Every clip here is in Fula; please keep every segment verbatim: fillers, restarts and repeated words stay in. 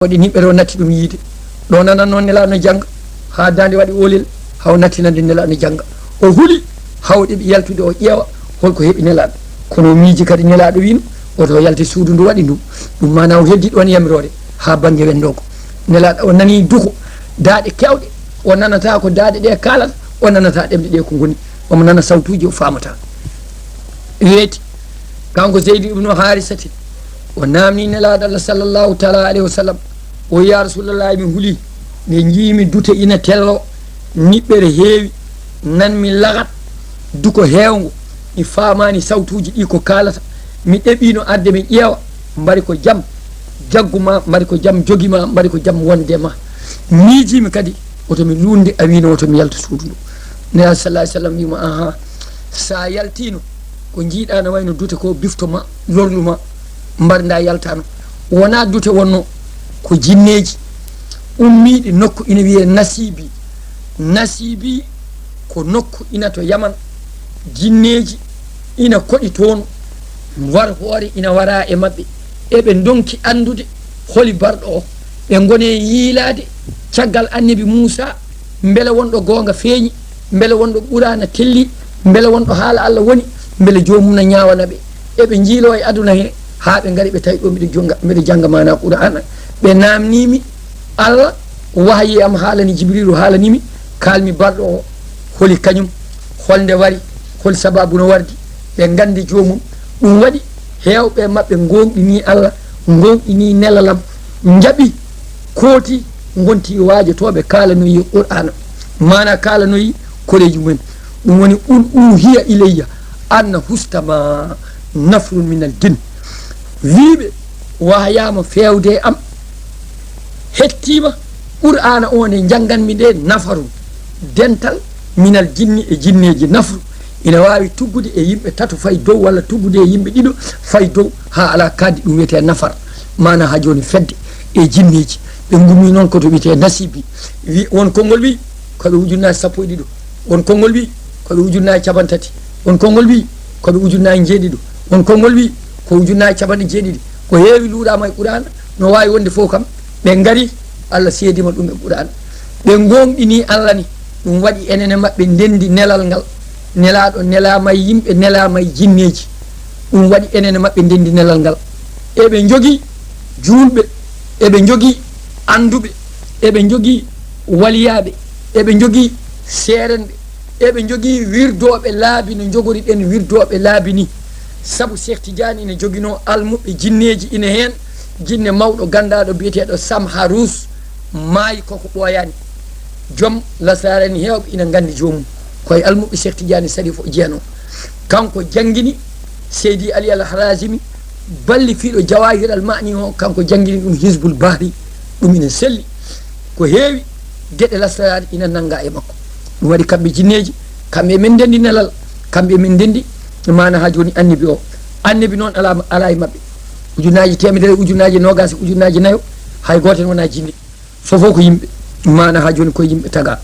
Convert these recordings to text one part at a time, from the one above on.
Waɗi niɓɓere o natti ɗum yiide. Ɗo nanan noon Nelaaɗo no jannga, haa daande waɗi oolel, haa o nattinande Nelaaɗo no jannga. O huli, haa o ɗeɓi yaltude o ƴeewa, hol ko heɓi Nelaaɗo. Kono o miiji kadi Nelaaɗo wiino, woto o yalte suudu ndu waɗi ndu. Ɗum maanaa o heddi ɗoon yamiroore, haa bannge wendoogo. Nelaaɗo o nanii duko, daaɗe keewɗe, o nanata ko daaɗe ɗe kaalata, o nanata ɗemɗe ɗe ko ngoni. Omo nana sawtuuji, o faamata. Weeti, kanko Zeydi ibnu Haarisati, o naamni Nelaaɗo Allah sallallahu taala alayhi wa sallam, o wi'i, "Ya Rasuulallahi, mi huli, nde njiimi dute ina tello, niɓɓere heewi, nan mi lagat, duko heewngo, mi faamaani sawtuuji ɗi ko kaalata, mi ɗeɓiino arde mi ƴeewa, mbari ko jam, jaggu ma, mbari ko jam, jogi ma, mbari ko jam wonde ma. Miijiimi kadi, woto mi luunde, a wiino woto mi yaltu suudu ndu." Nelaaɗo sallallahu alayhi wa sallam wi'i mo, "Ahaa, so a yaltiino, ko njiiɗaa no wayno dute ko bifto ma, lorlu ma, mbarda yaltaano. Wonaa dute wonno, ko jinneeji ummiiɗi nokku ina wiyee Nasiibi. Nasiibi ko nokku ina to Yaman. Jinneeji ina koɗi toon, war hoore ina wara e maɓɓe. Eɓe ndonki anndude holi barɗo o. Ɓe ngoni e yiilaade caggal annabi Muusaa, mbele wonɗo goonga feeñi, mbele wonɗo Quraana telli, mbele wonɗo haala Allah woni, mbele joomum na ñaawana ɓe. Eɓe njiiloo e aduna he, haa ɓe ngari ɓe tawi ɗo mbiɗo jonnga, mbiɗo jannga maanaa Quraana." Ɓe naamnii mi, Allah wahayi am haalani Jibriilu, haalani mi, kaalmi barɗo o, holi kañum, hol nde wari, hol sabaabu no wardi, ɓe nganndi joomum. Ɗum waɗi heewɓe maɓɓe ngoongɗinii Allah, ngoongɗinii nelal am, njaɓi, kooti, ngonti waajotooɓe kaalanoyi Qur'aana. Maanaa kaalanoyi koreeji mumen. Ɗum woni, "Qul uuhiya ilayya annahu stama nafarun minal jinn." Wiiɓe wahayaama feewde e am, hettiima Qur'aana o nde njannganmi nde, nafarun, dental, minal jinni, e jinneeji. Nafru ina waawi tuggude e yimɓe tato fay dow, walla tuggude e yimɓe ɗiɗo fay dow, haa alaa kadi, ɗum wiyetee nafar. Maanaa haa jooni fedde e jinneeji. Ɓe ngummi noon ko to wiyetee Nasiibi. Wi-, won konngol wi ko ɓe ujunnaaji sappo e ɗiɗo. Won konngol wi ko ɓe ujunnaaji cappanɗe tati. Won konngol wi ko ɓe ujunnaaji njeeɗiɗo. Won konngol wi ko ujunnaaji cappanɗe jeeɗiɗi. Ko heewi luuɗaama e Qur'aana, no waawi wonde fof kam, ɓe ngari, Allah seediima ɗum e Qur'aana. Ɓe ngoongɗinii Allah ni, ɗum waɗi enen e maɓɓe ndenndi nelal ngal. Nelaaɗo nelaama e yimɓe, nelaama e jinneeji. Ɗum waɗi enen e maɓɓe ndenndi nelal ngal. Eɓe njogii juulɓe, eɓe njogii annduɓe, eɓe njogii waliyaaɓe, eɓe njogii seerenɓe, eɓe njogii wirdooɓe laabi no njogori ɗen wirdooɓe laabi ni. Sabu Seex Tijaani ina joginoo almuɓɓe jinneeji, ina heen jinne mawɗo ganndaaɗo biyeteeɗo Samharus, maayi koko ɓooyaani. Joom lasaraare en heewɓe ina nganndi joomum. Ko e almuɓɓe Seex Tijaani Sariif o jeyanoo. Kanko janngini Seydi Ali Al Harazimi, ballifiiɗo Jawaahir Al Maani o, kanko janngini ɗum Hizbul Bahri, ɗum ina selli. Ko heewi geɗe lasaraare ina nannga e makko. Ɗum waɗi kamɓe jinneeji, kamɓe emin ndenndi nelal, kamɓe emin ndenndi maanaa haa jooni annabi o. Annabi noon alaa, alaa e maɓɓe. Ujunnaaji teemedere, ujunnaaji noogaas, ujunnaaji nayo, hay gooto en wonaa jinne. Fof fof ko yimɓe, maanaa haa jooni ko yimɓe tagaa.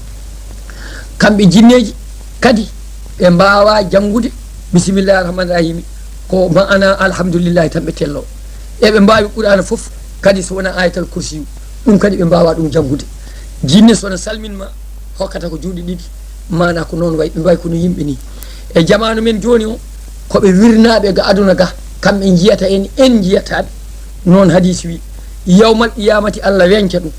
Kamɓe jinneeji kadi, ɓe mbaawaa janngude Bismillaahi Rahmaani Rahiimi, ko maanaa Alhamdulillaahi tan ɓe telloo. Eɓe mbaawi Qur'aana fof kadi, so wonaa Aayatal Kursiyu, ɗum kadi ɓe mbaawaa ɗum janngude. Jinne so na salmin ma, hokkata ko juuɗe ɗiɗi, maanaa ko noon wayi, ɓe mbayi ko no yimɓe ni. E jamaanu men jooni o, ko ɓe wirnaaɓe ga aduna ga, kamɓe njiyata en, en njiyataa ɓe. Noon hadiis wi, "Yawmal qiyaamati Allah weñca ɗum.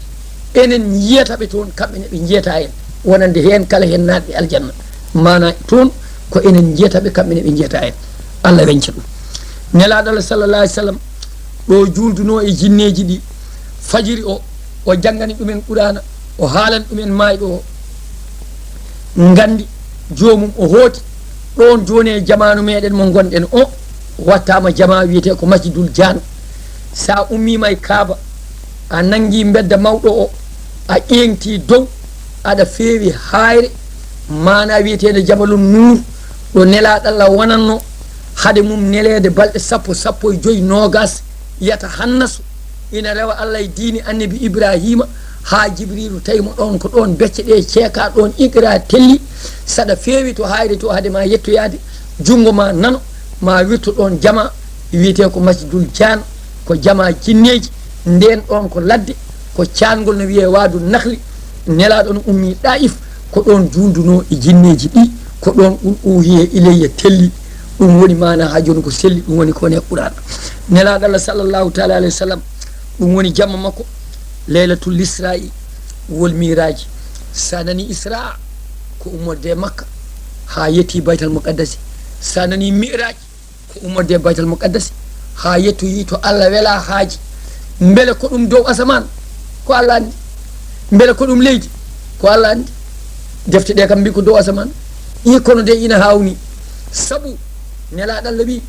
Enen njiyata ɓe toon, kamɓe ne ɓe njiyataa en. Wonande heen kala heen naatɓe aljanna." Maanaa toon ko enen njiyata ɓe, kamɓe ne ɓe njiyataa en. Allah weñca ɗum. Nelaaɗo Allah sallallaahu alayhi wa sallam ɗo juuldunoo e jinneeji ɗi, fajiri o, o janngani ɗumen Qur'aana, o haalani ɗumen maayɗo o. Nganndi joomum o hooti. Ɗoon jooni e jamaanu meeɗen mo ngonɗen o, wattaama jamaa wiyetee ko Masjidul Jaan. So a ummiima e Kaaba, a nanngi mbedda mawɗo o, a ƴeeŋtii dow, aɗa feewi haayre, maanaa wiyeteende Jabalun Nuur, ɗo Nelaaɗo Allah wonannoo, hade mum neleede balɗe sappo, sappo e joy, noogaas, yata hannasu, ina rewa Allah e diini Annabi Ibraahiima, haa Jibriilu tawi mo ɗoon, ko ɗoon becce ɗe ceekaa, ɗoon Iqra telli. Saɗa feewi to haayre to, hade ma yettoyaade, junngo ma nano, ma wirto ɗoon jamaa, wiyetee ko Masjidul Jaan, ko jamaa jinneeji. Ndeen ɗoon ko ladde, Ko caangol no wiyee Waadu Nahli. Nelaaɗo no ummii Ɗaa'if, ko ɗoon juundunoo e jinneeji ɗi, ko ɗoon ɗum uuhiyee ilayya telli. Ɗum woni maanaa haa jooni ko selli, ɗum woni ko woni e Qur'aana. Nelaaɗo Allah sallallahu taala alayhi wa sallam, ɗum woni jamma makko, laylatul Israa'i wal Miiraaji. So a nanii Israa, ko ummorde e Makka haa yettii Baytal Muqaddasi. So a nanii Mi'raaj, ko ummorde e Baytal Muqaddasi haa yettoyii to Allah welaa haaji. Mbele ko ɗum dow asamaan? Ko Allah anndi. Mbele ko ɗum leydi? Ko Allah anndi. Defte ɗe kam mbii ko dow asamaan. Ii, kono de ina haawnii. Sabu Nelaaɗo Allah wii,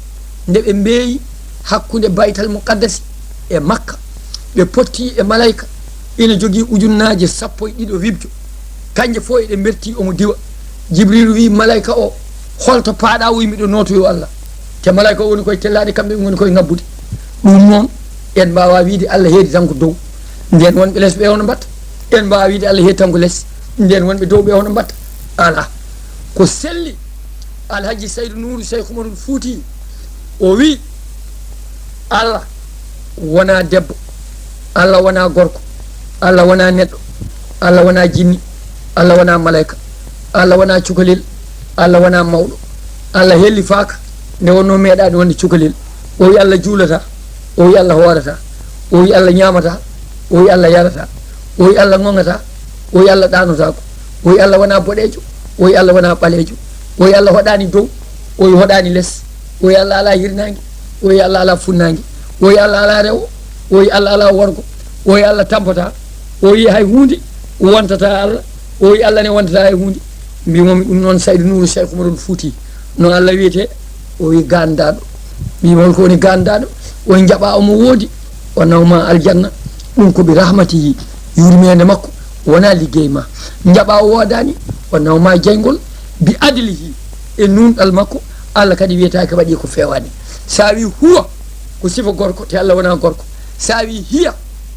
nde ɓe mbeeyi hakkunde Baytal Muqaddasi e Makka, ɓe potti e malayka ina jogii ujunnaaje sappo e ɗiɗo wibjo. Kanje fof eɗe mbertii omo diwa. Jibriilu wii malayka o, "Holto paaɗaa?" O wii, "Miɗo nootoyoo Allah." Te malayka o woni koye tellaade, kamɓe ɓe ngoni koye ŋabbude. Ɗum noon, en mbaawaa wiide Allah heedi tan ko dow. Ndeen wonɓe les ɓe hono mbatta? En mbaawaa wiide Allah heedi tan ko les. Ndeen wonɓe dow ɓe hono mbatta? Alaa. Ko selli, Alhaji Saydu Nuuru Seyku Umarul Fuuti, o wii, Allah wonaa debbo, Allah wonaa gorko, Allah wonaa neɗɗo, Allah wonaa jinni, Allah wonaa malayka, Allah wonaa cukalel, Allah wonaa mawɗo, Allah hellifaaka nde wonnoo meeɗaani wonde cukalel. O wii Allah juulataa, o wii Allah hoorataa, o wii Allah ñaamataa, o wii Allah yarataa, o wii Allah ŋoŋataa, o wii Allah ɗaanotaako, o wii Allah wonaa boɗeejo, o wii Allah wonaa ɓaleejo, o wii Allah hoɗaani dow, o wii hoɗaani les, o wii Allah alaa hirnaange, o wii Allah alaa funnaange, o wii Allah alaa rewo, o wii Allah alaa worgo, o wii Allah tampataa, o wii hay huunde wontataa Allah, o wii Allah ne wontataa hay huunde. Mbii mo mi ɗum noon Saydu Nuuru Seyku Umarul Fuuti, no Allah wiyetee? O wii gaandaaɗo. Mbii mo hol ko woni gaandaaɗo? O wii njaɓaa omo woodi, o nawma aljanna, ɗum ko bi rahmatihi, yurmeende makko, wonaa liggey ma. Njaɓaa o woodaani, o nawma jeyngol, bi adlihi, e nuunɗal makko, Allah kadi wiyetaake waɗii ko feewaani. So a wii huwa, ko sifa gorko, te Allah wonaa gorko. So a wii hiya,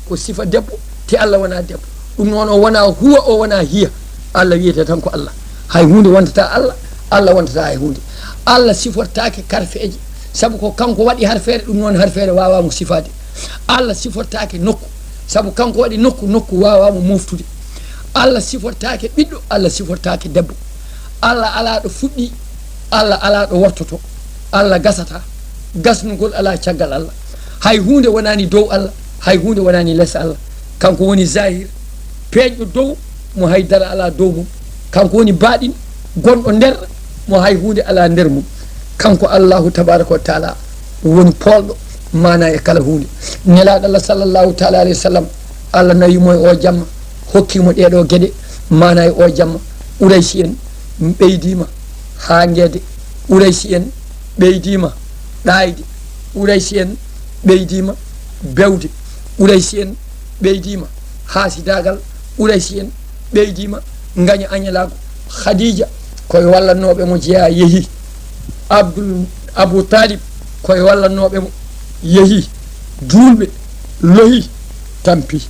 ko sifa debbo, te Allah wonaa debbo. Ɗum noon, o wonaa huwa, o wonaa hiya. Allah wiyetee tan ko Allah. Hay huunde wontataa Allah, Allah wontataa hay huunde. Allah sifortaake karfeeje, sabu ko kanko waɗi harfeere, ɗum noon harfeere waawaa mo sifaade. Allah sifortaake nokku, sabu kanko waɗi nokku, nokku waawaa mo mooftude. Allah sifortaake ɓiɗɗo, Allah sifortaake debbo. Allah alaa ɗo fuɗɗii, Allah alaa ɗo wortotoo. Allah gasataa, gasnugol alaa caggal Allah. Hay huunde wonaani dow Allah, hay huunde wonaani les Allah. Kanko woni zahir, peeñɗo dow mo hay dara alaa dow mum. Kanko woni baaɗin, gonɗo nder mo hay huunde alaa nder mum. Kanko Allahu tabaaraka wa taala woni poolɗo maanaa e kala huunde. Nelaaɗo Allah sallallahu taala alayhi wa sallam, Allah nawi mo e o jamma, hokki mo ɗee ɗoo geɗe maanaa e o jamma. Qurayshi en ɓeydiima haangeede, Qurayshi en ɓeydiima ɗaayde, Qurayshi en ɓeydiima bewde, Qurayshi en ɓeydiima haasidaagal, Qurayshi en ɓeydiima ngaño añalaagu. Khadija koye wallannooɓe mo jeyaa, yehi. Abdul, Abu Talib koye wallannooɓe mo, yehi. Juulɓe lohi, tampi.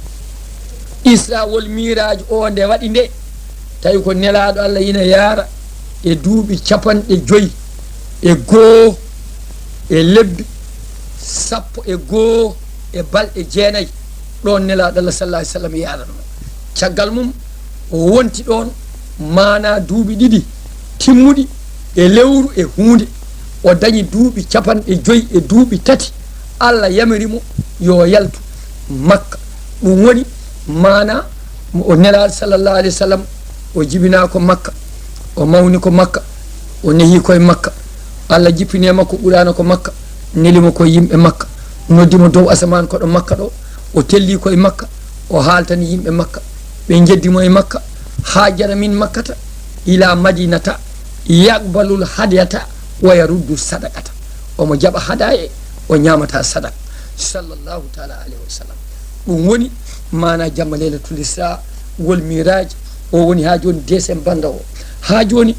Isra wal Miiraaj o nde waɗi nde, tawi ko Nelaaɗo Allah ina yaara e duuɓi capanɗe joyi e goo e lebbi sappo e goo e balɗe jeenayi. Ɗoon Nelaaɗo Allah sallallahu alayhi wa sallam yaranoo. Caggal mum, o wonti ɗoon maanaa duuɓi ɗiɗi timmuɗi e lewru e huunde. O dañi duuɓi capanɗe joyi e duuɓi tati. Allah yamiri mo yo yaltu Makka. Ɗum woni maanaa mo o Nelaaɗo sallallahu alayhi wa sallam, o jibinaa ko Makka, o mawni ko Makka, o nehi koye Makka. Allah jippini e makko Qur'aana ko Makka, neli mo koye yimɓe Makka, noddi mo dow asamaan ko ɗo Makka ɗo, o telli koye Makka, o haaltani yimɓe Makka. Ɓe njeddi mo e Makka, haajara min Makkata ila Madinata, yaqbalul hadiyata wa yaruddu sadaqata. Omo jaɓa hadaya, o ñaamata sadaka. Sallallahu taala alayhi wa sallam. Ɗum woni maanaa jamma Laylatul Isra wal Miiraaj. O woni haa jooni deuxième bannda o. Haa jooni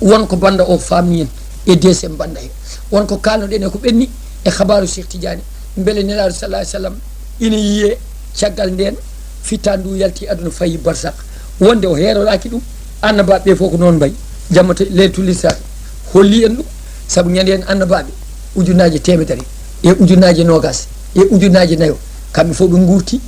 won ko bannda o faamni en e deuxième bannda he. Won ko kaalnoɗen e ko ɓenni e habaaru Cheikh Tidiane. Mbele Nelaaɗo sallallahu alayhi wa sallam ina yiyee caggal ndeen fittaandu ndu yalti aduna fayi barsak. Wonde o heeroraaki ɗum, annabaaɓe ɓe fof ko noon mbayi. Jamma to Laylatul Isra holli en ɗum, sabu ñande en annabaaɓe ujunnaaje teemedere e ujunnaaje noogas e ujunnaaje nayo, kamɓe fof ɓe nguurti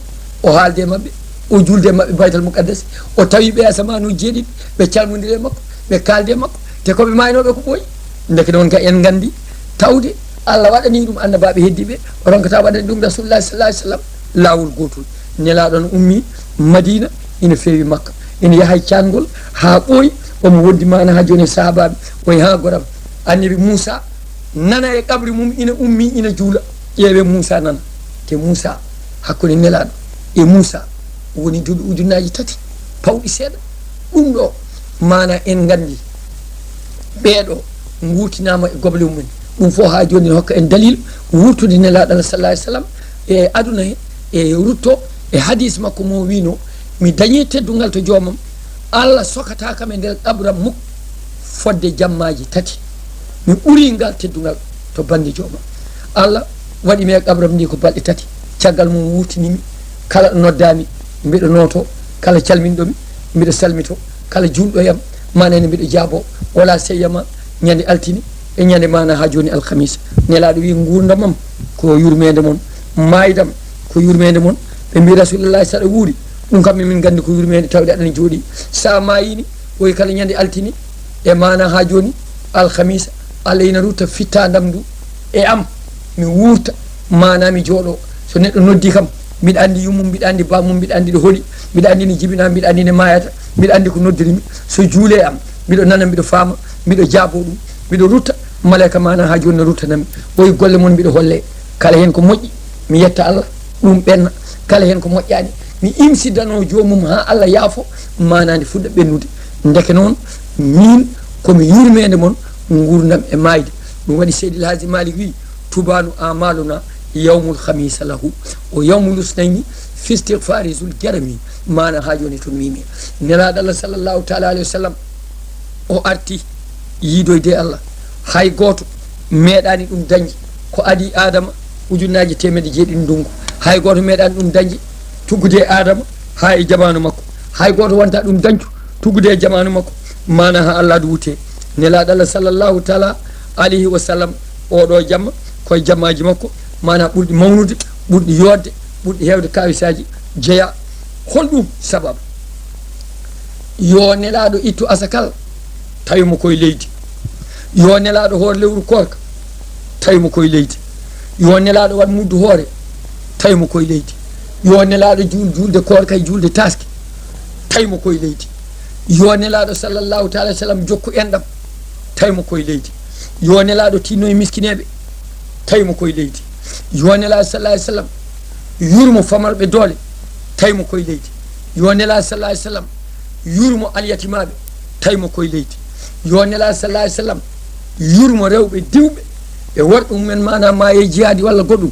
O haalde e maɓɓe, o juulde e maɓɓe Baytal Muqaddas, o tawi ɓe asamaanu jeeɗiɗi, ɓe calmondiri e makko, ɓe kaalde e makko, te ko ɓe maaynooɓe ko ɓooyi. Ndeke noon ka en nganndi tawde Allah waɗanii ɗum annabaaɓe heddiiɓe, o ronkata waɗani ɗum Rasulullah sallallahu alaihi wasallam laawol gootol. Nelaaɗo no ummii Madiina, ina feewi Makka, ina yaha e caangol haa ɓooyi, omo wondi maana haa jooni e sahaabaaɓe, o yaha goram Annabi Muusa nana e qabri mum ina ummii ina juula. Ƴeewee Muusa nana. Te Muusa, hakkunde Nelaaɗo e Muusa woni duuɓi ujunnaaji tati pawɗi seeɗa. Ɗum ɗo, maana en nganndi ɓeeɗo nguurtinaama e goble mum. Ɗum fof haa jooni ne hokka en dalil wurtude Nelaaɗo Allah sallallahu alaihi wasallam e aduna he, e rutto e hadis makko mo wiino, "Mi dañi teddungal to joomam, Allah sokata kam e nder qabram mum fodde jammaaji tati. Mi ɓuri ngal teddungal to bannge joomam. Allah waɗi mi e qabram ndi ko balɗe tati. Caggal mum wurtini mi, kala ɗo noddaa mi, mbiɗo nooto, kala calminɗo mi, mbiɗo salmito, kala juulɗo e am, maana ne mbiɗo jaabo, wala seyama ñande altine e ñande maana haa jooni alhamisa." Nelaaɗo wi, "Nguurndam am ko yurmeende mon, maaydam ko yurmeende mon." Ɓe mbi, "Rasuulullaahi, saɗa wuuri?" "Ɗum kam min nganndi ko yurmeende tawde aɗa jooɗi. Sa maayini, woy kala ñande altine e maana haa jooni alhamisa, Allah ina rutta fittaandam ndu e am, mi wuurta, maana mi jooɗo. So neɗɗo noddi kam, mbiɗa anndi yummum, mbiɗa anndi bammum, mbiɗa anndi ɗo hoɗi, mbiɗa anndi ne jibina, mbiɗa anndi ne maayata, mbiɗa anndi ko noddiri mi. So juule am, mbiɗo nana, mbiɗo faama, mbiɗo jaabo ɗum, mbiɗo rutta, maleyka maana haa jooni ne ruttana mi. Woy golle mon mbiɗo holle, kala heen ko moƴƴi, mi yetta Allah, ɗum ɓenna. Kala heen ko moƴƴaani, mi imsidano joomum haa Allah yaafo, maana ndi fuɗɗa ɓennude." Ndeke noon, miin ko mi yurmeende mon, nguurndam e maayde. Ɗum waɗi Seydi El Hadji Malick wi, "Tubaanu amaluna yawmul khamisa lahu, wa yawmul usnayni fi istighfari zul jarami." Maana haa jooni to mimi. Nelaaɗo Allah sallallahu taala alayhi wa sallam, o arti yiidoyde e Allah. Hay gooto meeɗaani ɗum dañde ko adii Aadama ujunnaaji teemedde jeeɗiɗi ndunngu. Hay gooto meeɗaani ɗum dañde tuggude e Aadama haa e jamaanu makko. Hay gooto wonta ɗum dañtu tuggude e jamaanu makko. Maana haa Allah du wutte. Nelaaɗo Allah sallallahu taala alayhi wa sallam, oɗo jamma, koye jammaaji makko, maana ɓurɗi mawnude, ɓurɗi yooɗde, ɓurɗi heewde kaawisaaji jeya. Holɗum sababu? Yo Nelaaɗo ittu asakal, tawi mo koye leydi. Yo Nelaaɗo hoor lewru koorka, tawi mo koye leydi. Yo Nelaaɗo waɗ muddu hoore, tawi mo koye leydi. Yo Nelaaɗo juul juulde koorka e juulde taaske, tawi mo koye leydi. Yo Nelaaɗo sallallahu taala alayhi wa sallam jokku enɗam, tawi mo koye leydi. Yo Nelaaɗo tinno e miskineeɓe, tawi mo koye leydi. Yo Nelaaɗo sallallahu alayhi wa sallam yurmo famarɓe doole, tawi mo koye leydi. Yo Nelaaɗo sallallahu alayhi wa sallam yurmo alyatimaaɓe, tawi mo koye leydi. Yo Nelaaɗo sallallahu alayhi wa sallam yurmo rewɓe diwɓe e worɓe mumen, maana maayi e jihaadi walla goɗɗum,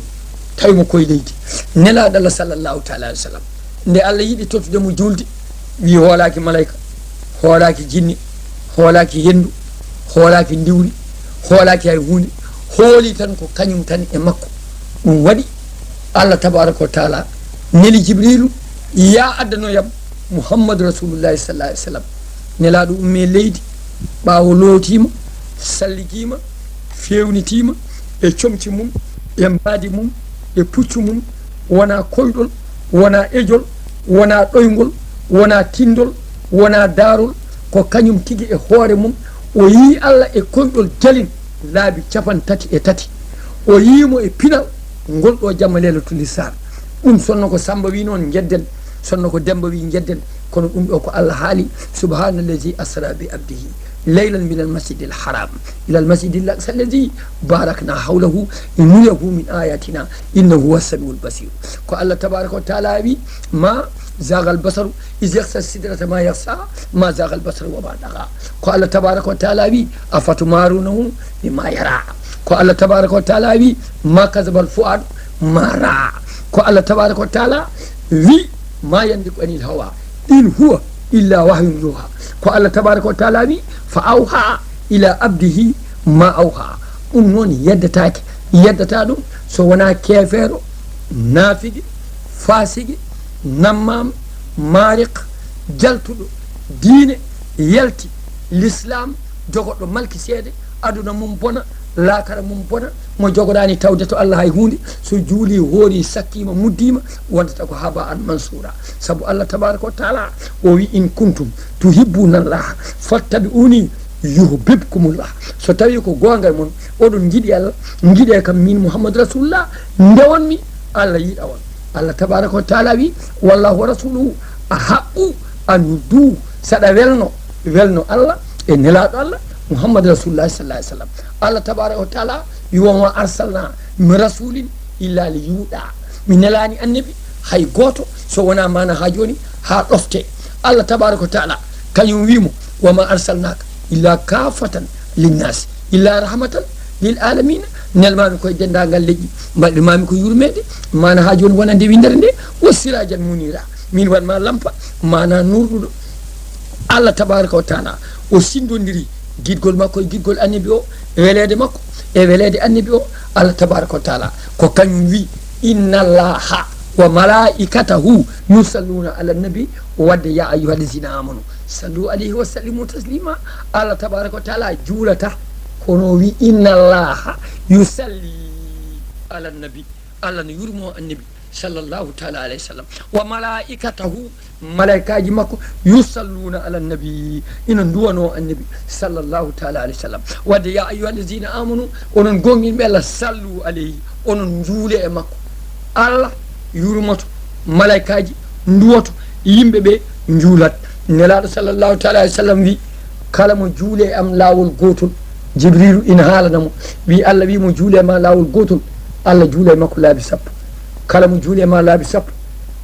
tawi mo koye leydi. Nelaaɗo Allah sallallahu taala alayhi wa sallam, nde Allah yiɗi tottude mo juulde, wi hoolaaki maleyka, hoolaaki jinne, hoolaaki henndu, hoolaaki ndiwri, hoolaaki hay huunde, hooli tan ko kañum tan e makko. Ɗum waɗi Allah tabaraka wa taala neli Jibriilu, "Ya addanoyam Muhammadu Rasulullahi sallallahu alaihi wasallam." Nelaaɗo ummi e leydi, ɓaawo lootiima, salligiima, feewnitiima e comci mum, e mbaadi mum, e puccu mum, wonaa koyɗol, wonaa ejol, wonaa ɗoyngol, wonaa tinndol, wonaa daarol, ko kañum tigi e hoore mum, o yii Allah e koyɗol jalin laabi cappanɗe tati e tati. O yii mo e pinal ngol ɗo jamma Leylatul Isra. Ɗum sonno ko Samba wi noon, njedden, sonno ko Demba wi, njedden, kono ɗum ɗo ko Allah haali, "Subhanallazi asra bi abdihi laylan minal masjidil haram ilal masjidil aqsa allazi barakna hawlahu linuriyahu min ayatina innahu huwas samiul basir." Ko Allah tabaraka wa taala wi, "Ma zagal basaru iz yaghsha sidrata ma yaghsha, ma zagal basaru wa ma daga." Ko Allah tabaraka wa taala wi, "Afatumarunahu bima yara." Ko Allah tabaraka wa taala wi, "Ma kazabal fuadu ma raa." Ko Allah tabaraka wa taala wi, "Ma yandiqu anil hawa, in huwa illa wahyun yuha." Ko Allah tabaraka wa taala wi, "Fa awha ila abdihi ma awha." Ɗum noon yeddataake, yeddata ɗum so wonaa keefeero, naafigi, faasigi, nammaam, maariq, jaltuɗo diine, yalti l'islam, jogoɗo malki seede, aduna mum bona, Laakara mum bona, mo jogoɗaani tawde to Allah hay huunde, so juuli, hoori, sakkiima, muddiima, wondata ko haba an mansuura. Sabu Allah tabaaraka wa taala o wi, "In kuntum tuhibbuna Allah fattabi'uni yuhbibkumullah." So tawi ko goonga e mon, oɗon njiɗi Allah, njiɗe kam min Muhammad Rasulullah, ndewon mi, Allah yiɗa on. Allah tabaaraka wa taala wi, "Wallahu wa rasuluhu ahaqqu an yurduhu." Saɗa welno, welno Allah e nelaaɗo Allah, Muhammad Rasulullah sallallahu alaihi wasallam. Allah tabaaraka wa taala wi, "Wa ma arsalna min rasulin illa li yuɗa." Mi nelaani annabi hay gooto so wonaa maana haa jooni haa ɗofte. Allah tabaaraka wa taala kañum wi mo, "Wa ma arsalnaka illa kaffatan linnaasi illa rahmatan lil alamina." Nelmaami koye denndaangal leƴƴi, mbaɗirmaami ko yurmeede, maana haa jooni wonande winndere nde, "wa sirajan munira." Min waɗ ma lampa, maana nurɗuɗo. Allah tabaaraka wa taala o sinndondiri giɗgol makko e giɗgol annabi o, weleede makko e weleede annabi o. Allah tabaaraka wa taala ko kañum wi, "Inna Allaha wa malaikatahu yusalluna ala nabi." Wadde, "Ya ayyuha allazina amanu sallu alayhi wa sallimu taslima." Allah tabaaraka wa taala juulata, kono o wi, "Inna Allaha yusalli ala nabi." Allah no yurmo annabi sallallahu taala alayhi wa sallam. "Wa malaikatahu," malaikaaji makko, "yusalluna ala nabi," ina nduwano annabi sallallahu taala alayhi wa sallam. Wadde, "Ya ayyuha allazina amanu," onon goonɗinɓe Allah, "sallu alayhi," onon njuule e makko. Allah yurmoto, malaikaaji nduwoto, yimɓe ɓe njuulat. Nelaaɗo sallallahu taala alayhi wa sallam wi, "Kala mo juule e am laawol gootol," Jibriilu ina haalana mo, wi, "Allah wi mo juule e ma laawol gootol, Allah juula e makko laabi sappo. Kala mo juule e ma laabi sappo,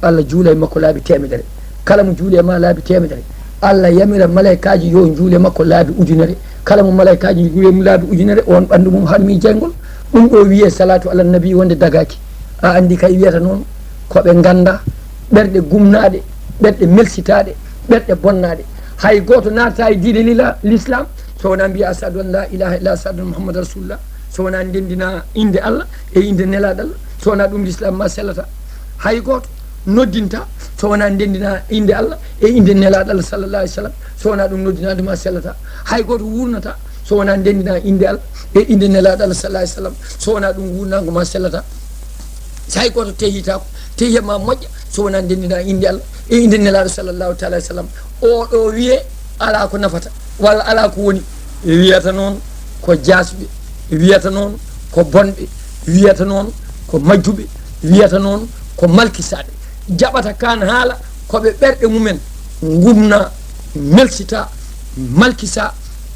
Allah juula e makko laabi teemedere. Kala mo juule e ma laabi teemedere, Allah yamira malaikaaji yo njuule makko laabi ujunere. Kala mo malaikaaji njuule mo laabi ujunere, on ɓanndu mum harmi jeyngol." Ɗum ɗo wiyee salatu ala nabi wonde dagaaki. A anndi kay wiyata noon ko ɓe ngannda, ɓerɗe gumnaaɗe, ɓerɗe melsitaaɗe, ɓerɗe bonnaaɗe. Hay gooto naata e diine lila-, l'islam so wonaa mbiya, "Ashhadu an la ilaha illa, ashhadu anna Muhammadan rasulullah." So wonaa ndenndina innde Allah e innde nelaaɗo Allah, so wonaa ɗum l'islam ma sellata. Hay gooto noddinta so wonaa ndenndina innde Allah e innde nelaaɗo Allah sallallahu alaihi wasallam, so wonaa ɗum noddinaade ma sellata. Hay gooto wuurnata so wonaa ndenndina innde Allah e innde nelaaɗo Allah sallallahu alaihi wasallam, so wonaa ɗum wuurnaango ma sellata. So hay gooto tehitaako, tehiya ma moƴƴa so wonaa ndenndina innde Allah e innde nelaaɗo sallallahu taala alaihi wasallam. O ɗo wiyee alaa ko nafata walla alaa ko woni, wiyata noon ko jaasɓe, wiyata noon ko bonɓe, wiyata noon ko majjuɓe, wiyata noon ko malkisaaɓe. Jaɓata kaan haala ko ɓe ɓerɗe mumen ngumna, melsita, malkisa,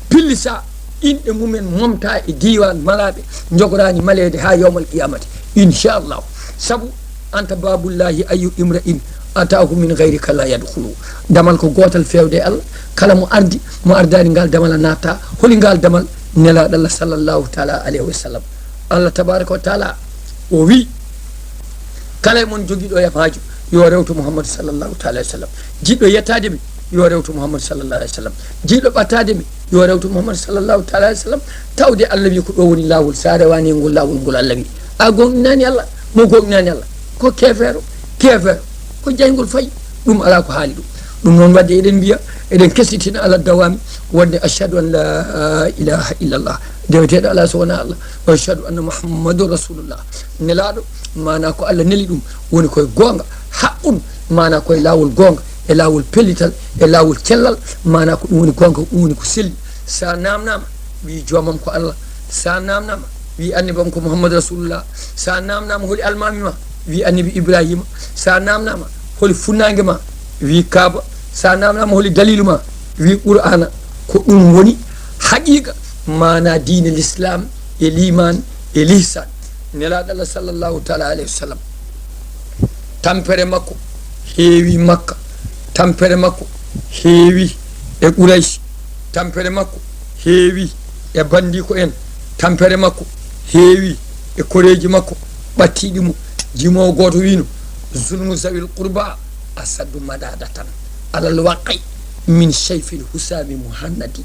pillisa, inɗe mumen momta e diiwaan malaaɓe, njogoraani maleede haa yawmal qiyamati, inchallahu. Sabu, "Anta babullahi ayyu imra'in atahu min ghayrika la yadkhulu." Damal ko gootal feewde e Allah, kala mo ardi, mo ardaani ngal damal a natta. Holi ngal damal? Nelaaɗo Allah sallallahu taala alayhi wa sallam. Allah tabaraka wa taala o wi, "Kala e mon jogiiɗo yam haaju, yo rewto Muhammad sallallahu taala alayhi wa sallam. Jiɗɗo yettaade mi, yo rewto Muhammad sallallahu alayhi wa sallam. Jiɗɗo ɓattaade mi, yo rewto Muhammad sallallahu taala alayhi wa sallam." Tawde Allah wi ko ɗo woni laawol, so a rewaani e ngol laawol ngol Allah wi, a gooŋɗinaani Allah. Mo gooŋɗinaani Allah ko keefeero, keefeero ko jayngol fayi. Ɗum alaa ko haali ɗum. Ɗum noon waɗde eɗen mbiya, eɗen kesitina ala dawami wonde, "Ashhadu an la ilaha illallah," deweteeɗo alaa so wonaa Allah, "wa ashhadu anna Muhammadan rasulullah." Nelaaɗo, maanaa ko Allah neli ɗum, woni koye goonga, haqqun, maanaa koye laawol goonga, e laawol pellital, e laawol cellal, maanaa ko ɗum woni goonga, ko ɗum woni ko selli. So a naamnaama, wi joomam ko Allah. So a naamnaama, wi annabam ko Muhammad rasulullah. So a naamnaama holi almaami ma, wi annabi Ibrahima. So a naamnaama holi funnaange ma, wi Kaaba. So a naamnaama holi daliilu ma, wi Qur'aana. Ko ɗum woni haqiiqa maanaa diine l'islam e liimaan e lihsaan. Nelaaɗo Allah sallallahu taala alayhi wa sallam, tampere makko heewi Makka, tampere makko heewi e Quraysh, tampere makko heewi e banndiiko en, tampere makko heewi e koreeji makko ɓattiiɗi mo. Jimoowo gooto wiino, "Zulmu zawil qurba asaddu madadatan alal waqi min shayfil husami muhannadi."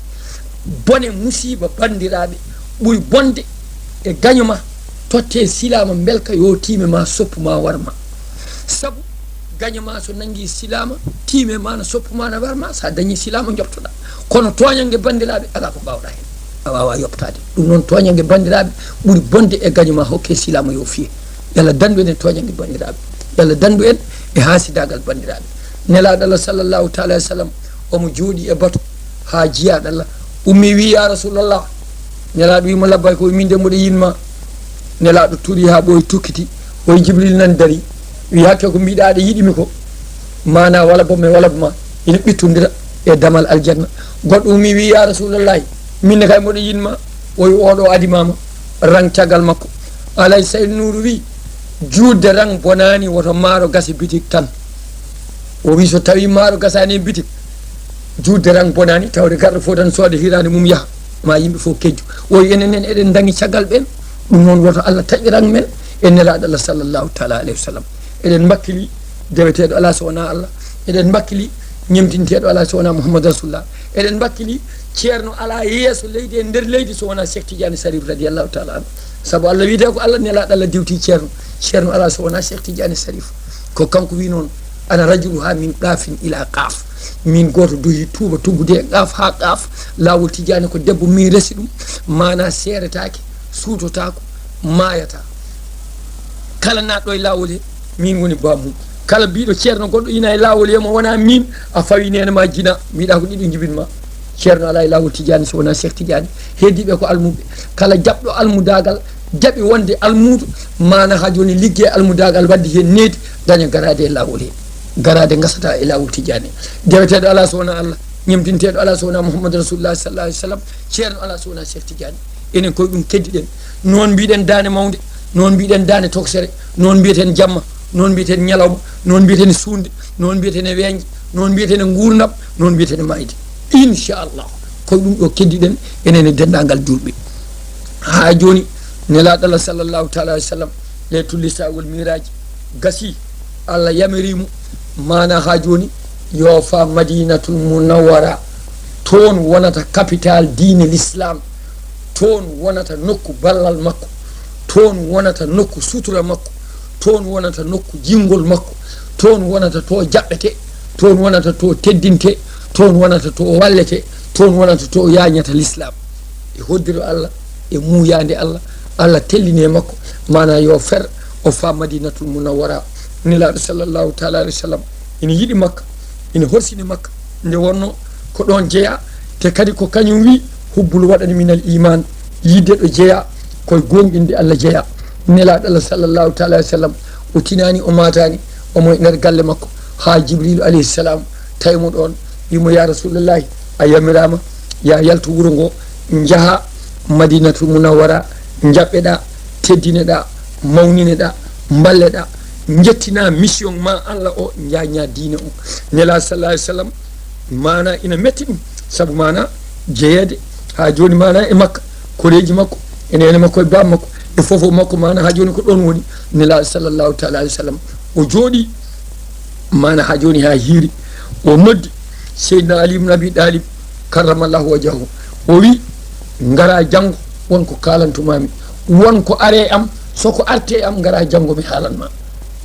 Bone musiiba banndiraaɓe ɓuri bonde e gaño ma totte silaama mbelka yo tiime ma soppu ma war ma. Sabu gaño ma so nanngi silaama, tiime ma na soppu ma na war ma, so a dañi silaama joftoɗa. Kono tooñannge banndiraaɓe alaa ko mbaawɗa heen. a waawaa yoɓtaade. Ɗum noon, tooñannge banndiraaɓe ɓuri bonde e gaño ma hokke silaama yo fiye. Yo Allah danndu en e tooñannge banndiraaɓe. Yo Allah danndu en e haasidaagal banndiraaɓe. Nelaaɗo Allah sallallahu taala wa sallam, omo jooɗii e batu haa jiyaaɗo Allah ummii, wii, "Ya Rasulallah." Nelaaɗo wii mo, "Labbayka." O wii, "Min de mboɗo yiɗ ma." Nelaaɗo turi haa ɓooyi, tukkiti. O wii, "Jibril nan darii." Wii, "Hakke ko mbiɗa aɗa yiɗi mi ko, maanaa wala bo mi wala bo ma ina ɓittondira e damal aljanna." Goɗɗo ummii, wii, "Ya Rasulallahi, min ne kay mboɗo yiɗ ma." O wii, "Oɗo adii ma ma." Rang caggal makko. Alay Saydu Nuuru wii, "Juutde rang bonaani, woto maaro gasa bitik tan." O wii, "So tawii maaro gasaani e bitik, juutde rang bonaani, tawde garɗo fof tan sooda hiraande mum yaha, ma yimɓe fof kejju." O wii, "Enen nen eɗen ndaŋi caggal ɓeen, ɗum noon woto Allah taƴ rang men e Nelaaɗo Allah sallallahu taala alayhi wa sallam." Eɗen mbakkili deweteeɗo alaa so wonaa Allah, eɗen mbakkili ñemtinteeɗo alaa so wonaa Muhammad Rasulullah, eɗen mbakkili ceerno alaa yeeso leydi e nder leydi so wonaa Cheikh Tidiane Sarif radiyallahu taala anhu. Sabu Allah wiyetee ko Allah, Nelaaɗo Allah diwtii ceerno, ceerno alaa so wonaa Cheikh Tidiane Sarif. Ko kanko wii noon, "Ana rajuluha min qaafin ila qaaf." Min gooto duhi tuuba tuggude e qaaf haa qaaf. Laawol Tijaani ko debbo, min resi ɗum, maanaa seeretaake, suutotaako, maayataa. Kala naatɗo e laawol he, min woni bammum. Kala biiɗo ceerno goɗɗo ina e laawol he mo wonaa min, a fawi neene ma jina, mbiɗa ko ɗiɗo njibin ma. Ceerno alaa e laawol Tijaani so wonaa Cheikh Tijaani. Heddiiɓe ko almuɓe. Kala jaɓɗo almudaagal, jaɓi wonde almuudo, maanaa haa jooni liggee almudaagal, waddi heen needi, daña garaade e laawol he. Garaade ngasata e laawol Tijaani. Deweteeɗo alaa so wonaa Allah, ñemtinteeɗo alaa so wonaa Muhammadu Rasulullah sallallahu alaihi wasallam, ceerno alaa so wonaa Cheikh Tijaani. Enen koye ɗum keddiɗen. Noon mbiɗen daande mawnde, noon mbiɗen daande toksere, noon mbiyeten jamma, noon mbiyeten ñalawma, noon mbiyeten suunde, noon mbiyeten e weeñde, noon mbiyeten e nguurndam, noon mbiyeten e maayde. Inchallah, koye ɗum ɗo keddiɗen enen e denndaangal juulɓe. Haa jooni, Nelaaɗo Allah sallallahu taala alaihi wasallam, leylatul isra wal miraaji gasi, Allah yamiri mo, maanaa haa jooni yo faa Madinatul Munawwara, toon wonata capital diine l'islam, toon wonata nokku ballal makko, toon wonata nokku sutura makko, toon wonata nokku jinngol makko, toon wonata to jaɓɓete, toon wonata to teddinte, toon wonata to wallete, toon wonata to yaañata l'islam. E hoddiro Allah, e muuyaande Allah, Allah tellini e makko, maanaa yo fer, o faa Madinatul Munawwara. Nelaaɗo sallallahu taala alaihi wasallam ina yiɗi Makka, ina horsini Makka, nde wonno ko ɗoon jeyaa, te kadi ko kañum wi, "Hubbul waɗani minal iimaan." Yiɗde ɗo jeyaa, koye goonɗinde Allah jeyaa. Nelaaɗo Allah sallallahu taala alaihi wasallam, o tinaani, o maataani, omo e nder galle makko, haa Jibriilu alayhi salam tawi mo ɗoon, wi mo, "Ya Rasulullahi, a yamiraama, ya yaltu wuro ngo, njaha Madinatul Munawwara, njaɓɓeɗaa, teddineɗaa, mawnineɗaa, mballeɗaa, njettinaa mission ma Allah o, njaññaa diine o." Nelaaɗo sallallahu alaihi wasallam, maanaa ina metti ɗum, sabu maanaa jeyeede haa jooni maanaa e Makka, koreeji makko, e neene makko, e baaba makko, e fofo makko, maanaa haa jooni ko ɗoon woni. Nelaaɗo sallallahu taala alaihi wasallam, o jooɗii, maanaa haa jooni haa hiiri, o noddi Seydina Ali ibn Abi Talib karramallahu wajhahu, o wi, "Ngara janngo, won ko kaalantumaami, won ko are am, so ko arte am, ngara janngo mi haalan ma."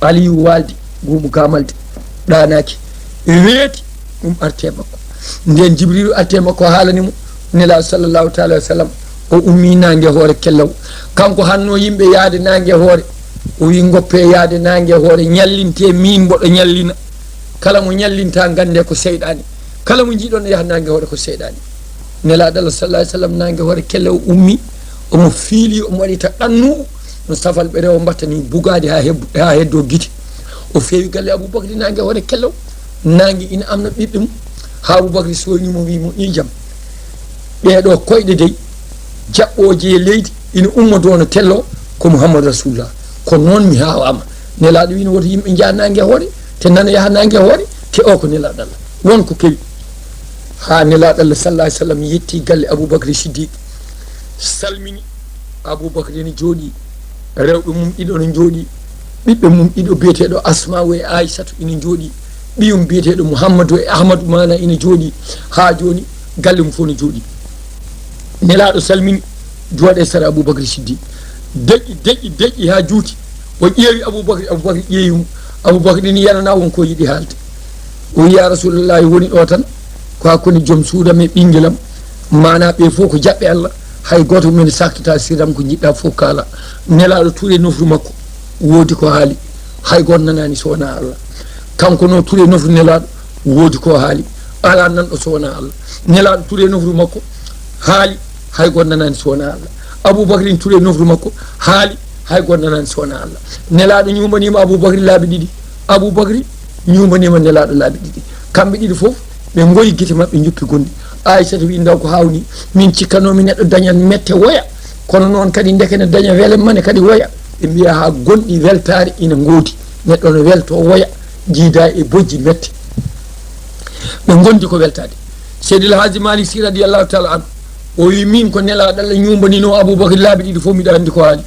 Aliyu waaldi, guumu gaamaldi, ɗaanaaki, weeti, ɗum arte makko. Nden Jibriilu arte makko haalani mo, Nelaaɗo sallallahu taala wa sallam, o ummii naange hoore kellaw. Kanko hanno yimɓe yaade naange hoore. O wi, "Ngoppe yaade naange hoore, ñallinte min mboɗo ñallina." Kala mo ñallinta, ngannde ko seyɗaani. Kala mo njiɗon yaha naange hoore ko seyɗaani. Nelaaɗo Allah sallallahu alaihi wasallam naange hoore kellaw ummi, omo fiili, omo waɗi ta ɗannu, no safal ɓe rewo mbatta ni bugaade haa heb-, haa heddo gite. O feewi galle Abubakri naange hoore kellaw, naange ina amna ɓiɓɓe mum. Haa Abubakri soyni mo, wi mo, "Iijam, ɗee ɗo koyɗe dey, jaɓɓooje e leydi, ina umma dow no tello, ko Muhammadu Rasulullah. Ko noon mi haawaama." Nelaaɗo wi no woto yimɓe njaha naange hoore, te nana yaha naange hoore, te o ko Nelaaɗo Allah. Won ko kewi. Haa Nelaaɗo Allah sallallahu alaihi wasallam yetti galle Abubakri Siddiq, salmini. Abubakri ina jooɗii, rewɓe mum ɗiɗo ina njooɗii, ɓiɓɓe mum ɗiɗo biyeteeɗo Asma'u e Aysatu ina njooɗii, ɓiyum biyeteeɗo Muhammadu e Ahmadu maanaa ina jooɗii, haa jooni galle mum fof ina jooɗii. Nelaaɗo salmini, jooɗe sara Abubakri Siddiq. Deƴƴi, deƴƴi, deƴƴi haa juuti. O ƴeewi Abubakri, Abubakri ƴeewi mo. Abubakri ina yananaa won ko yiɗi haalde. O wi, "Ya Rasulullahi, woni ɗo tan ko hakkunde joom suudam e ɓingelam. Maanaa ɓe fof ko jaɓɓe Allah. Hay gooto men saktata sirram, ko njiɗɗa fof kaala. Nelaaɗo tuure nofru makko, woodi ko haali. Hay gooto nanaani so wonaa Allah. Kanko no tuure nofru Nelaaɗo, woodi ko haali. Alaa nanɗo so wonaa Allah. Nelaaɗo tuure nofru makko, haali. Hay gooto nanaani so wonaa Allah. Abubakrin tuure nofru makko, haali. Hay gooto nanaani so wonaa Allah. Nelaaɗo ñuumbaniima Abubakri laabi ɗiɗi. Abubakri ñuumbaniima Nelaaɗo laabi ɗiɗi. Kamɓe ɗiɗi fof, ɓe ngoyi gite maɓɓe, njuppi gonɗi. Aysata wi, "Ndaw ko haawni, min cikkanoomi neɗɗo dañan mette woya, kono noon kadi ndeke ne daña wele mane kadi woya." Ɓe mbiya haa gonɗi weltaare ina ngoodi. Neɗɗo no welto woya, jiida e bojji mette. Ɓe ngondi ko weltaade. Seydi El Hadji Malick Sy radiyallahu taala anhu, o wi, "Min ko Nelaaɗo Allah ñuumbaninoo Abubakri laabi ɗiɗi fof, miɗa anndi ko haali."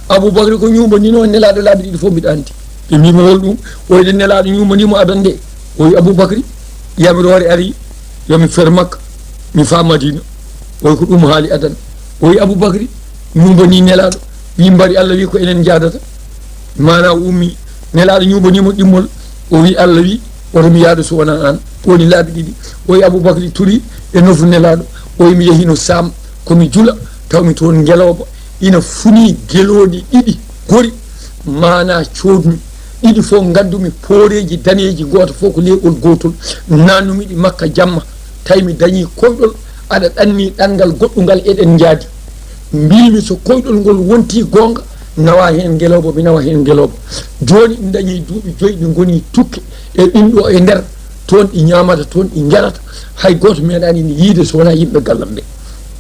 Abubakri ko ñuumbaninoo Nelaaɗo laabi ɗiɗi fof, miɗa anndi. Ɓe mbiima, "Hol ɗum?" O wi, "Nde Nelaaɗo ñuumbaninoo adannde." O wi, "Abubakri, yamiroore ari, yo mi fer Makka, mi faa Madina." O wi, "Ko ɗum haali adan." O wi, "Abubakri ñuumbanii Nelaaɗo, wi, mbari Allah wi ko enen njaadata." Maanaa o ummi, Nelaaɗo ñuumbanii mo ɗimmol, o wi, "Allah wi, woto mi yaadu so wonaa aan." Woni laabi ɗiɗi. O wi, "Abubakri turi e nofru Nelaaɗo." O wi, "Mi yehino Saam, ko mi jula, taw mi toon ngelooba ina funii gelooɗi ɗiɗi gori, maanaa coodmi ɗiɗi fof, ngaddumi pooreeji daneeji, gooto fof ko leeɓol gootol, naannumi ɗi Makka jamma, tawi mi dañii koyɗol aɗa ɗanni ɗanngal goɗɗungal, eɗen njaadi. Mbiimi so koyɗol ngol wontii goonga, nawa heen ngelooba, mi nawa heen ngelooba. Jooni ɗi ndañii duuɓi joyi, ɗi ngonii tukke e ɗin ɗo e nder, toon ɗi ñaamata, toon ɗi njarata. Hay gooto meeɗaani ɗi yiide so wonaa yimɓe gallam ɓe."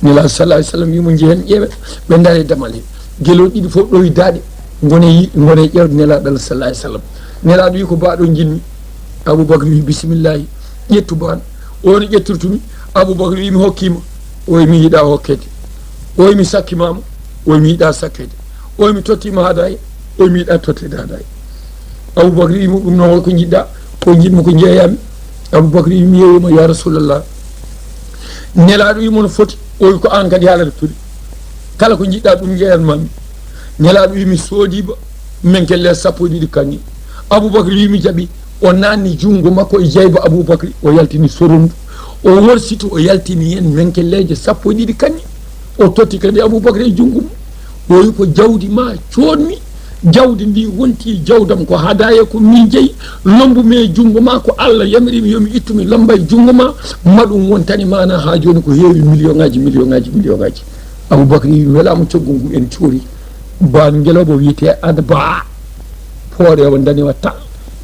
Nelaaɗo sallallahu alayhi wa sallam wi mo, "Njehen ƴeewen." Ɓe ndari e damal he. Gelooɗi ɗiɗi fof ɗowi daaɗe, ngone yi-, ngone ƴeewde Nelaaɗo Allah sallallahu alayhi wa sallam. Nelaaɗo wi, "Ko baaɗo njiɗmi." Abubakri wi, "Bisimillahi, ƴettu baaɗo." O no ƴettirtumi, Abubakri wi, "Mi hokkiima." O wi, "Mi yiɗaa hokkeede." O wi, "Mi sakkimaama." O wi, "Mi yiɗaa sakkeede." O wi, "Mi tottiima hadaya." O wi, "Mi yiɗaa totteede hadaya." Abubakri wi mo, "Ɗum noon, hol ko njiɗɗaa?" O wi, "Njiɗmi ko njeeyaami." Abubakri wi, "Mi yeeyooma, ya Rasulallah." Nelaaɗo wi mo, "No foti?" O wi, "Ko aan kadi haalata turi. Kala ko njiɗɗaa ɗum njeeyanmaami." Nelaaɗo wi, "Mi soodiima menkelle sappo e ɗiɗi kaŋŋe." Abubakri wi, "Mi jaɓi." O naanni junngo makko e jayba Abubakri, o yaltini soronndu. O worsiti, o yaltini heen menkelleeje sappo e ɗiɗi kaŋŋe. O totti kadi Abubakri e junngo mum. O wi, "Ko jawdi maa coodmi, jawdi ndi wonti jawdam, ko hadaya, ko min jeyi, lombu mi e junngo ma, ko Allah yamiri mi yo mi ittu, mi lomba e junngo ma, ma ɗum wontani ma na haa jooni ko heewi million ŋaaji, million ŋaaji, million ŋaaji." Abubakri wi, "Mi welaama coggu ngu en coori." Baan ngelooba wiyetee Adba, pooreewa ndanewa tal,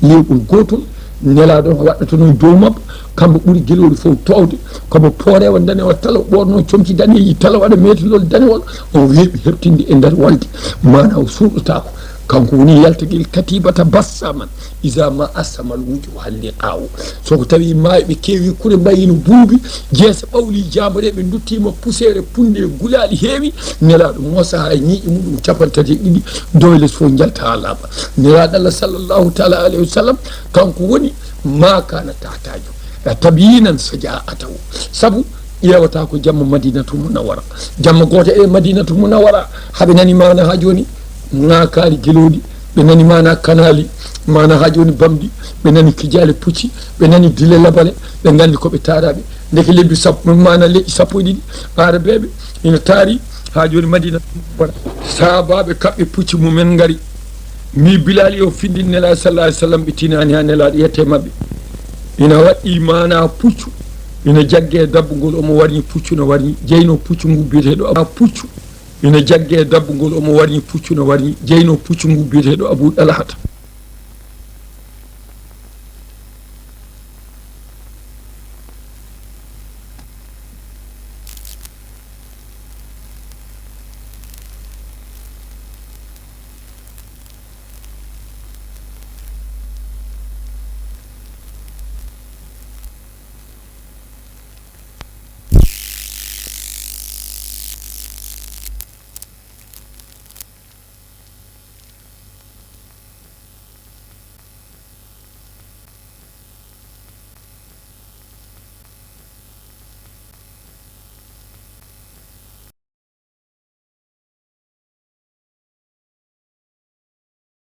leeɓol gootol, Nelaaɗo o waɗɗatano e dow makko, kambo ɓuri gelooɗi fof toowde, komo pooreewa ndanewa tal, o ɓoorno comci daneeji tal, o waɗa meetilol danewol, o weeɓi heɓtinde e nder walde, maanaa o suuɗotaako. Kanko woni yaltagel katibata bassaman, iza ma assamal wujuha liqa'u. So ko tawi maayɓe keewi, kure mbayi no buubi, jeese ɓawli jaambareeɓe nduttiima, puseere punde gulaali heewi, Nelaaɗo Muusa haa e ñiiƴe muɗum capanɗe tati e ɗiɗi, dowe les fof njalta haa laaɓa. Nelaaɗo Allah sallallahu taala alayhi wa sallam, kanko woni ma kana tahtaju, tabiyinan saja'atahu. Sabu ƴeewata ko jamma Madinatul Munawwara. Jamma gooto e Madinatul Munawwara, haɓe nani maana haa jooni, ŋaakaali gelooɗi, ɓe nani maana kanaali, maana haa jooni bamɗi, ɓe nani kijaale pucci, ɓe nani dile labale, ɓe nganndi ko ɓe taaraaɓe. Ndeke lebbi sappo, maana leƴƴi sappo e ɗiɗi, aarabeeɓe ina taari haa jooni Madinatul Munawwara. Sahaabaaɓe kaɓɓe pucci mumen ngari. Mi Bilaali o findin Nelaaɗo sallallahu alayhi wa sallam, ɓe tinaani haa Nelaaɗo yette maɓɓe. Ina waɗɗi maana puccu, ina jagge dabbugol, omo warñi puccu, no warñi, jeyno puccu ngu biyeteeɗo Abu puccu, ina jagge dabbugol, omo warñi puccu, no warñi, jeyno puccu ngu biyeteeɗo Abu Ɗalhata.